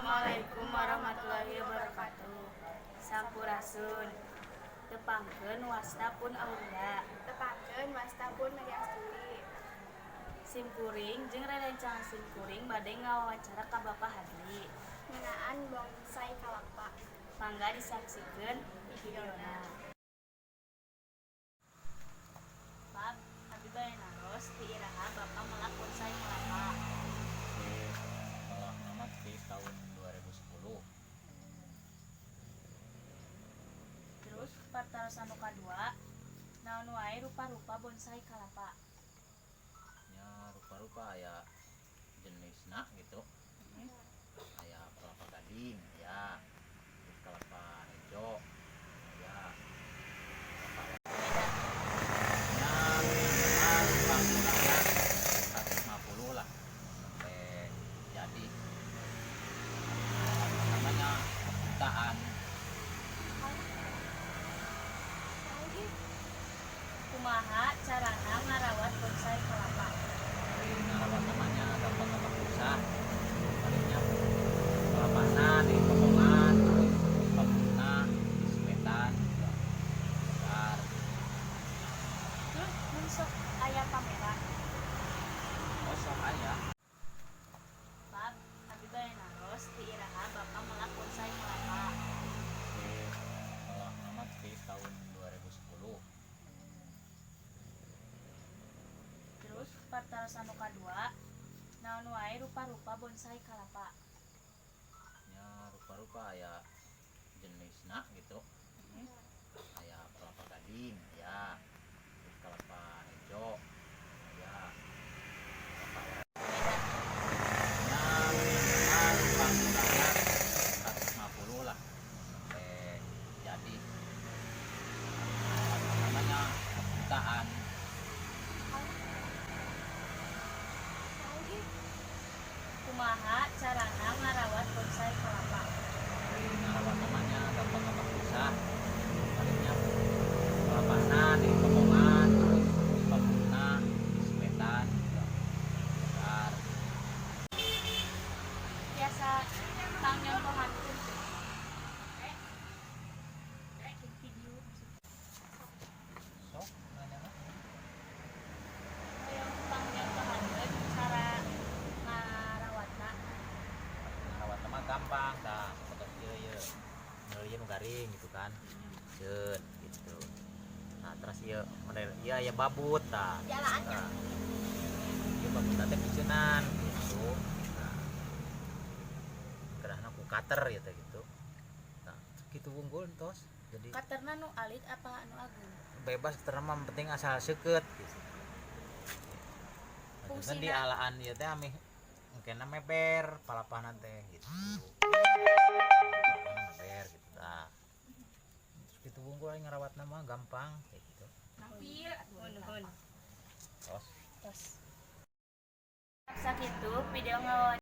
Assalamualaikum warahmatullahi wabarakatuh. Sampurasun. Tepangkeun, wasta pun Aulia. Tepangkeun, wasta pun Mary Astuti. Simkuring jeung rerencangan simkuring bade ngawawancara ka Bapak Hadli ngeunaan bonsai kalapa. Mangga disaksikeun videona. Pak, abdi bade naros, ti iraha Bapak melak bonsai kalapa? Di melak nama di tahun 2010. Terus patarosan nu kadua, naon wae rupa-rupa bonsai kalapa? Nya, rupa-rupa aya jenisna gitu. Aya kelapa gading ya, terus kelapa hijau ya, kelapa Beda. Nya, minimal bangunannya 150 lah sampai jadi, namanya jutaan. Kumaha carana ngarawat bonsai kalapa? Dari ngarawat namanya gampang-gampang susah, palingnya kelapana di potongan, terus babutna di sepetan besar. Terus mun sok aya pameran? Oh, sok aya. Pak, abdi bade naros, ti iraha Bapak melak bonsai kalapa? Di melak nama di tahun 2010. Terus patarosan nu kadua, naon wae rupa-rupa bonsai kalapa? Nya, rupa-rupa aya jenisna gitu. Aya kelapa gading ya, terus kelapa hijau ya, kelapa Beda. Nya, minimal bangunannya 150 lah sampai jadi, namanya jutaan. Kumaha carana ngarawat bonsai kalapa? Dari ngarawat namanya gampang-gampang susah, palingnya kelapana di potongan, terus babutna di sepetan besar. Tiasa pangnyontohankeun video? Sok nanya mah. Hoyong pangnyontohankeun cara ngarawatna. Ngarawat mah gampang tah, seperti ieu ieu ieu nu garing gitu kan, Ceun, gitu. Nah, terus ieu model ieu aya babut tah. Jalaannya. Nah, ieu babut teh piceunan gitu. Nah, kedahna ku cutter gitu gitu. Nah, kitu wungkul tos jadi. Cutterna nu alit apa anu ageung? Bebas cutter mah, penting asal seukeut gitu. Nah, Fungsina- di alaan ieu teh ameh mungkin meber palapahna teh gitu. Palapahna meber gitu tah. Terus kitu wungkul aing ngarawatna mah gampang gitu. Nuhun. Tos. Tos. Sakitu video ngawawancara.